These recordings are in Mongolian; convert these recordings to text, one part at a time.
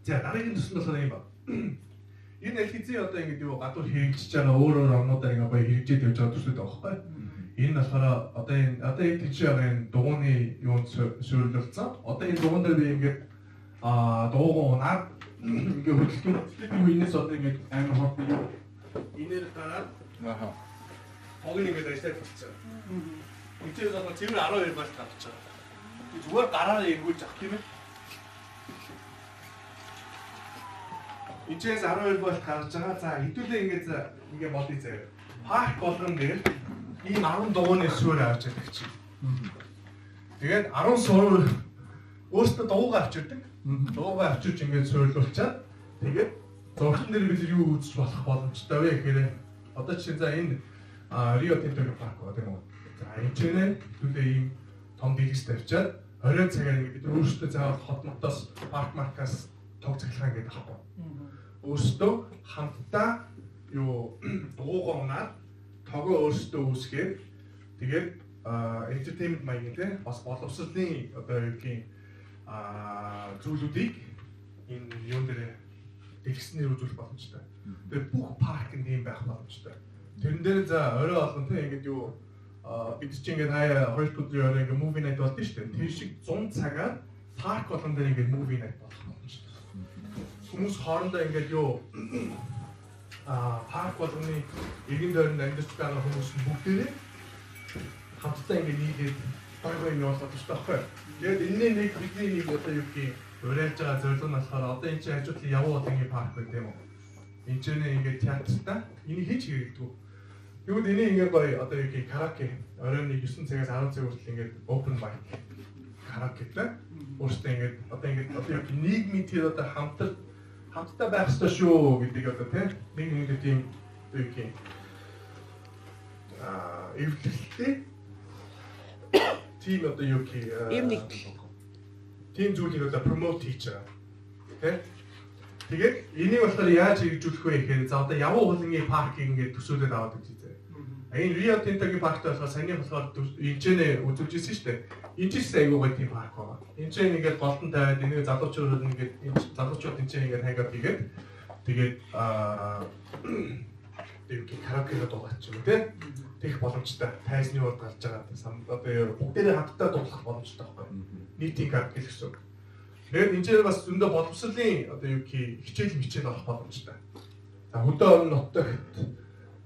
За, дараагийн төсөл нь болохоор юм ба. Энэ аль хэзээ одоо ингэж юу гадуур хэрэгжиж байгаа, өөр өөр орнуудаар ингэ гоё хэрэгжээд явж байгаа төслүүд байгаа байхгүй. Энэ нь болохоор одоо энэ одоо яг тийч байгаа энэ дугууны юунд суйрлуулсан. Одоо энэ дугуун дээр би ингээд дууган унаад ингээ хөдөлгөх юм. Энэс одоо ингээд амар хурд юу энээр гараад хог нь ингээд ажиллаад болчихсон. Энд одоо цэвэр 12 вольт гарч байгаа. Тэг зүгээр гараараа эргүүлж авах тийм ээ. Эндээс 12 вольт гарч байгаа. За, хэдүүлээ ингээд ингээ бодъё заяа. Парк болгон дээр ийм 10 дугуйны суурь авч явдаг чинь. Тэгээд 10 суурь өөртөө дуугаа авчирдаг. Дуугаа авчирч ингээд суйрлуулчаад тэгээд зурган дээр бид юу үзэж болох боломжтой вэ гэхээр одоо чинь за энэ Рио Тинтогийн парк байгаа тийм үү. За, энэ ч нэ хэдүүлээ ийм том дэлгэц тавьчаад 20 цагаар ингээд бид өөрсдөө заавал хот мотоос парк маркаас тог цахилгаан гэдэг аахгүй. Өөрсдөө хамтдаа юу дуугаа унаад тогоо өөрсдөө үүсгээд тэгээд entertainment маягийн те бас боловсролын одоо юу гэдгийг зүйлүүдийг энэ юун дээр дэлгэснээр үзүүлэх боломжтой. Тэгээд бүх паркнд ийм байх боломжтой. Тэрэн дээр за орой болгон те ингээд юу бид чинь ингээд хаяа 2 дахь өдрийн орой ингээд movie night болдсон шүү дээ. Тэр шиг 100 цагаар парк болгон дээр ингээд movie night болох боломжтой. Хүмүүс хоорондоо ингээд юу парк болгоны эргэн тойронд амьдарч байгаа хүмүүс нь бүгдээрээ хамтдаа ингээд нийлээд гой гой юм явуулах хэрэгтэй байхгүй. Тэгээд энэний нэг бидний нэг одоо юу гэх юм уриалж байгаа зорилго нь болохоор одоо энэ чинь хажуу талын Явуу уулын парк байх тийм үү. Энд чинь ингээд театртай энийг хийж хэрэглэдэг. Тэгвэл энийг ингээд гоё одоо юу гэх караоке оройн 9 цагаас 10 цаг хүртэл ингээд open mic караокетай өөртөө ингээд одоо ингээд одоо юу нийгмийн тэр одоо хамтдаа байх ёстой шүү гэдэг одоо тийм нэг нэг тийм одоо юу гэх эвлэлтэй тийм одоо юу гэх тийм зүйлийг одоо promote хийж байгаа тийм. Тэгээд энийг болохоор яаж хэрэгжүүлэх вэ гэхээр за одоо Явуу уулын паркийг ингээд төсөөлөд аваад үзье. Энэ Рио Тинтогийн паркт болохоор саяны болохоор энэ ч нэ үзүүлж ирсэн шүү дээ. Энэ ч гэсэн айгүй гоё тийм парк байгаа. Энэ ч ингээд голдон тавиад энийг залуучууд ингээд энэ залуучууд энэ ч ингээд hangout хийгээд тэгээд тэгээд караокега дуулах ч юм уу те. Тэгэх боломжтой. Тайзны урд гарч байгаа одоо бүгдээрээ хамтдаа дуулах боломжтой байхгүй. Нийтийн карт гэх гэсэн. Тэгээд энэ ч бас зөндөө боловсролын одоо юу гэх хичээл мичээл орох боломжтой. За хөдөө орон нутагт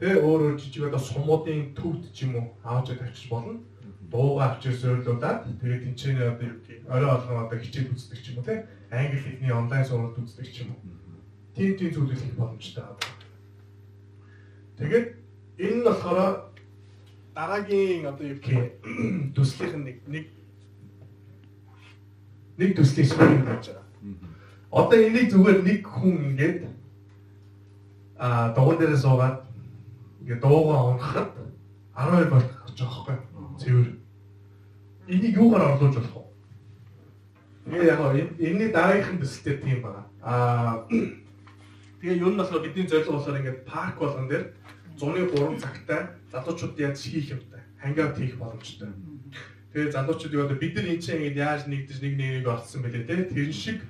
тэ өөр өөр жижиг одоо сумуудын төвд ч юм уу авч тавьчих болно. Дуугаа авчир суйрлуулад тэгээд тэнцэнэ одоо юу гэх орой болгон одоо хичээл үздэг ч юм уу тэ англи хэлний онлайн сургалт үздэг ч юм уу. Тийм тийм зүйлүүд хийх боломжтой байна. Тэгээд энэ нь болохоор дараагийн одоо юу гэх төслийнх нь нэг төслийн суурь байж байгаа. Одоо энийг зүгээр нэг хүн ингээд дугуйн дээрээ суугаад ингээд дуугаа унахад 12 вольт гарч байгаа байхгүй цэвэр. Энийг юугаар орлуулж болох вэ? Тэгээ яг энэний дараагийнхан төсөлтэй тийм байгаа. Тэгээ ер нь болохоор бидний зорилго болохоор ингээд парк болгон дээр зуны 3 цагтай залуучууд яаж хийх юмтай, hangout хийх боломжтой. Тэгээ залуучууд юу одоо бид нар энэ чинь ингээд яаж нэгдэж нэг нэгийг олцсон бэлээ те. Тэр шиг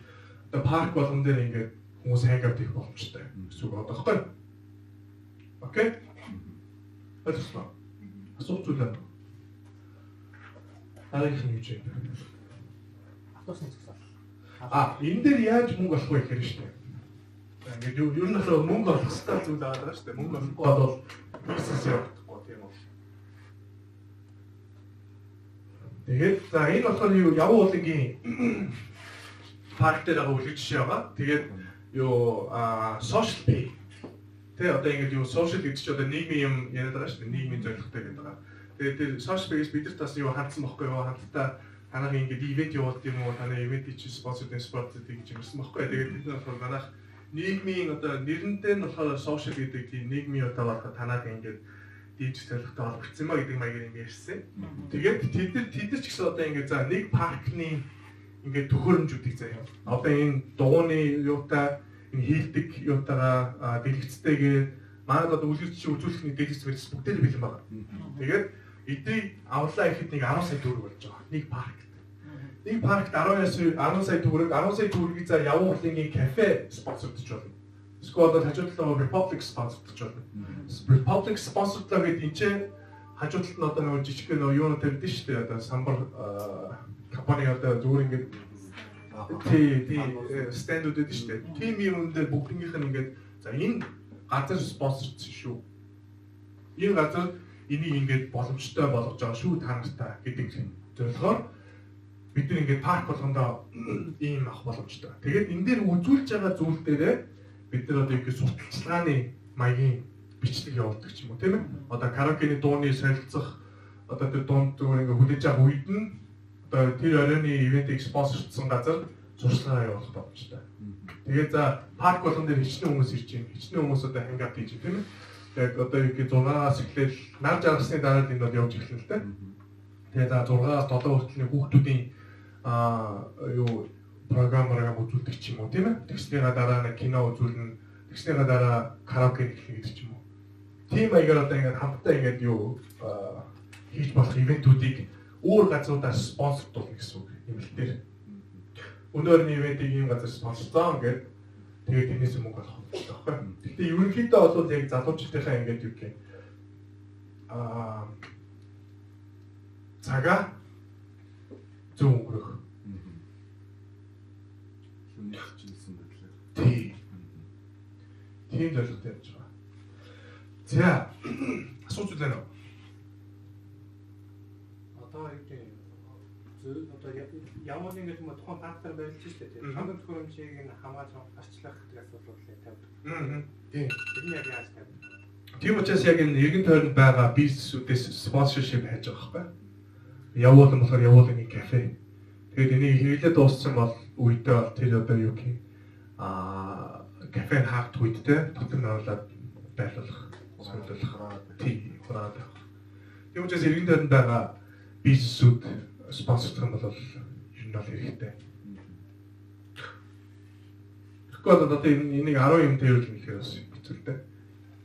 одоо парк болгон дээр ингээд хүмүүс hangout хийх боломжтой гэсэн үг байгаа байхгүй. Окей? Ойлгосноо. Асуух зүйл байна. Дараагийнх нь юу вэ? Автобусны зогсоол. Энэ дээр яаж мөнгө олох вэ гэхээр шүү дээ. Ингээд ер нь болохоор мөнгө олох хэрэгтэй зүйл байгаа шүү дээ. Мөнгө олохгүй бол бизнес явагдахгүй тийм үү. Тэгээд за энэ болохоор юу Явуу уулынгийн парк дээр байгаа үлгэр жишээ байгаа. Тэгээд юу social pay. Тэ одоо ингээд юу social гэдэг чинь одоо нийгмийн юм яриад байгаа шүү дээ. Нийгмийн зорилготой гэдэг байгаа. Тэгээд тэр social pay-с бид нар бас юу хандсан бохгүй юу? Хамтдаа танах ингээд ивент явуулд юм уу? Танай ивентийг чи спонсор гэж юмсан бохгүй. Тэгээд бид нар болохоор манайх нийгмийн одоо нэрэндээ нь болохоор social гэдэг тийм нийгмийн одоо болохоор танах ингээд дэмжих зорилготой холбогдсон юм а гэдэг маягаар ингээд ярьсан. Тэгээд тэд нар ч гэсэн одоо ингээд за нэг паркны ингээд төхөөрөмжүүдийг заяа. Одоо энэ дугууны юутай энэ хийлдэг юутайгаа дэлгэцтэйгээ манайд одоо үлгэр жишээ үзүүлэх нэг дэлгэц мэлс бүгдээр бэлэн байгаа. Тэгээд эдийг авлаа гэхэд нэг 10 сая төгрөг болж байгаа. Нэг паркт. Нэг паркт 10 сая төгрөг, 10 сая төгрөгийг за Явуулангийн кафе спонсордож болно. Эсвэл одоо хажуу талд Republic спонсордож болно. Republic спонсордлоо гэдэг энэ чинь хажуу талд нь одоо нөгөө жижиг нөгөө юунууд тавьдсан шүү дээ. Одоо самбар компани одоо зүгээр ингээд тий стендүүд өгдөн шүү дээ. Тим юм дээр бүгднгийнх нь ингээд за энэ газар спонсордсон шүү. Энэ газар энийг ингээд боломжтой болгож байгаа шүү та нартай гэдэг зорилгоор бид нар ингээд парк болгондоо ийм авах боломжтой. Тэгээд энэ дээр үзүүлж байгаа зүйл дээрээ бид нар одоо ингээд сурталчилгааны маягийн бичлэг явуулдаг ч юм уу, тийм ээ. Одоо караокены дууны солилцох одоо тэр дунд зүгээр ингээд хүлээж авах үед нь одоо тэр оройны ивентийг спонсордсон газар зуршилгаа явуулах боломжтой. Тэгээд за парк болгон дээр хичнээн хүмүүс ирж байна. Хичнээн хүмүүс одоо хангаут хийж байна, тийм ээ. Тэгээд одоо юу гэх 6-аас эхлээл нар жаргасны дараа л энэ бол явж эхэлнэ л дээ. Тэгээд за 6-аас 7 хүртэл хүүхдүүдийн юу програмаараа үзүүлдэг ч юм уу, тийм ээ. Тэгснийхаа дараа нэг кино үзүүлнэ, тэгснийхаа дараа караоке эхлэх гэдэг ч юм уу. Тийм маягаар одоо ингээд хамтдаа ингээд юу хийж болох ивентүүдийг өөр газруудаас спонсордуулна гэсэн үг юм л дээр. Өнөөрний ивентийг ийм газар спонсорцсон гэдэг тэгээд тэрнээс мөнгө олох хэрэгтэй байхгүй. Гэхдээ ерөнхийдөө бол яг залуучдынхаа ингээд юу гэх цагаа зөв өнгөрөх. Хичээлсэн байдлаар. Тий. Тийм зорилготой явж байгаа. За асууж үзлээ нөө. Одоо юу гэдэг одоо явуулын гэдэг юм тухайн парктаар барилж штэ тийм. Цонхын төхөөрөмжийг нь хамгаалж арчлах гэдэг асуудлыг тавьдаг. Тийм. Тэр нь яг яаж тавьдаг? Тийм учраас яг энэ эргэн тойронд байгаа бизнесүүдээс sponsorship хайж байгаа байхгүй. Явуулан болохоор явуулын кафе. Тэгээд энийг хэрэглээ дууссан бол үедээ бол тэр одоо юу гэх кафе хаагдах үедээ дотор нь оруулаад байлуулах, солиулах, тий, хураад авах. Тийм учраас эргэн тойронд байгаа бизнесүүд спонсордох юм бол ер нь бол хэрэгтэй. Тэгэхгүй бол одоо энийг 10 юм тавиулна гэхээр бас хэцүү л дээ.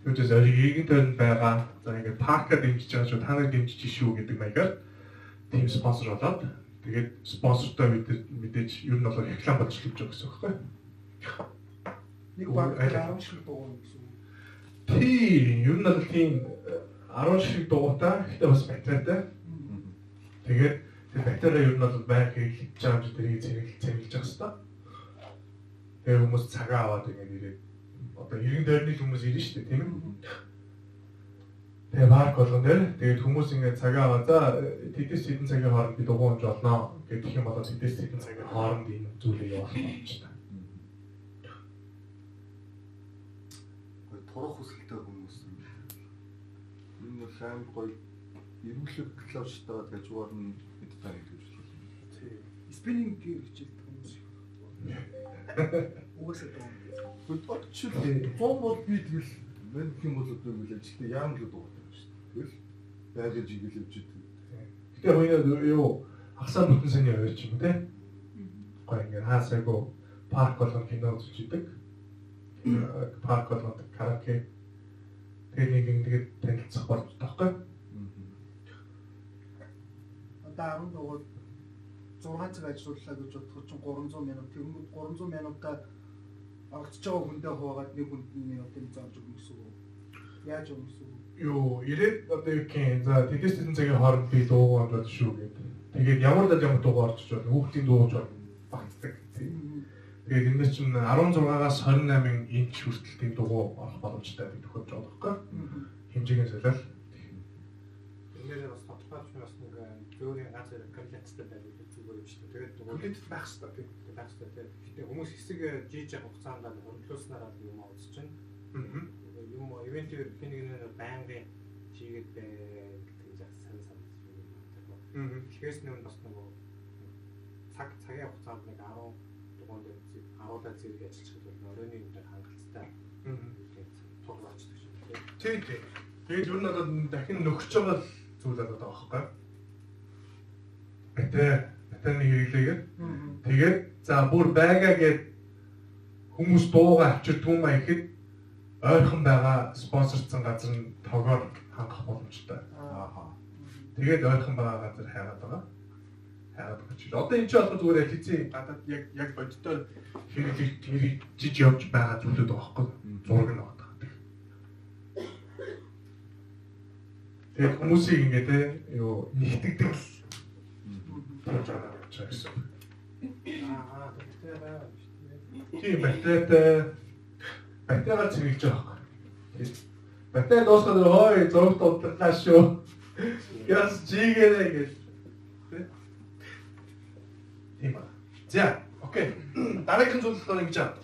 Тийм учраас эргэн тойронд байгаа за ингээд паркаа дэмжиж байгаа шүү, та нарыг дэмжиж шүү гэдэг маягаар тийм спонсор болоод тэгээд спонсортой мэдээж ер нь бол реклам болж л явж байгаа гэсэн үг байхгүй. Нэг баг 10 шиг дугуй гэсэн үг. Тий, ер нь бол тийм 10 шиг дугуйтай, гэхдээ бас батарейтай. Тэгээд тэр батарей ер нь бол байнга хэрэглэж байгаа юм чи тэрийг цэнгэлж явах хэрэгтэй. Тэгээд хүмүүс цагаа аваад ингээд ирээд одоо эргэн тойрны хүмүүс ирнэ шүү дээ, тийм ээ. Тэгээ парк болгон дээр тэгээд хүмүүс ингээд цагаа аваа за тэдэс хэдэн цагийн хооронд би дугуй унж болно гэх юм бол тэдэс хэдэн цагийн хооронд энэ зүйлийг явуулах боломжтой. Турах хүсэлтэй хүмүүс юм. Энэ бол аим гоё эргэлэг клавштай гажуугаар нь хэд таа гэж байна. Тий. Спиннинг гэр хичээлдэг хүмүүс их. Угаасаа дуу. Хөдөлгөчл том бол би тэгэл мань юм бол одоо үйл ажилтаа яам л дуутай юм шүү дээ. Тэгэл байгаль жигээл явж идэг. Гэтэ хоёул юу хагасаа бүтэн сэний хоёр ч юм те. Гоё ингээд хаасайгүй парк болгон кино үзэж идэг. Парк болгонд караоке. Тэгээд нэг юм тэгээд танилцах боломжтой байхгүй. Одоо 10 дугаар 6 цаг ажиллууллаа гэж бодоход чинь 300 минут. Тэгэнгүүт 300 минутаа оролцож байгаа хүндээ хуваагаад нэг хүнд нь минутын зарж өгнө гэсэн үг. Яаж өгнө гэсэн үг? Юу, ирээд одоо юу гэх юм. За тэдэс тэдэн цагийн хооронд би дууг оруулж шүү гэдэг. Тэгээд ямар дал ямар дууг орчиж байна. Хүүхдийн дуугч багтдаг. Тэгээд энэ чинь 16-аас 28 инч хүртэл тийм дугуй орох боломжтой гэдэг тохиолж байгаа байхгүй. Хэмжээг нь солиол. Энээр бас тодорхойлж бас нэг зөөрийн ганц коллекцтэй байвал зүгээр юм шүү дээ. Тэгээд дугуй коллект байх хэрэгтэй тийм. Байх хэрэгтэй тийм. Гэтэ хүмүүс хэсэг жиж явах хугацаанд хөрөнгөлөөснөр юм үзэж чинь. Юм ивентээр хин нэг нэг байнгын чигээд байна гэдэг нь жах сайн санагдаж байна. Тэгэхээр нэ бас нөгөө цагийн хугацаанд нэг 10 дугуйн дээр 10-аад зэрэг ажиллах бол оройн юм дээр хангалттай туг орчдөг юм тийм. Тийм тийм. Тэгээд ер нь одоо дахин нөхөж байгаа зүйл болоод байгаа байхгүй. Батарейны хэрэглээгээр. Тэгээд за бүр байга гээд хүмүүс дуугаа авчирдгүй маа ихэд ойрхон байгаа спонсорцсон газар нь тогоор хангах боломжтой. Аа. Тэгээд ойрхон байгаа газар хайгаад байгаа. Хайгаад байгаа чинь. Одоо энэ ч болохоор зүгээр аль хэзээ гадаад яг бодитоор хэрэгжиж явж байгаа зүйлүүд байгаа байхгүй. Зураг нь байгаа. Тэгээд хүмүүсийг ингээ те юу нэгтгэдэг л болж байгаа гэж гэсэн. Аа батарей байгаа юм шүү дээ. Тийм батарейтай батарейгаар цэвэрлэж байгаа байхгүй. Батарей дуусгаад ой зурагт унтарлаа шүү. Яс жигэрэ гэж. Тийм ба. За, окей. Дараагийн зүйл болохоор ингэж аа.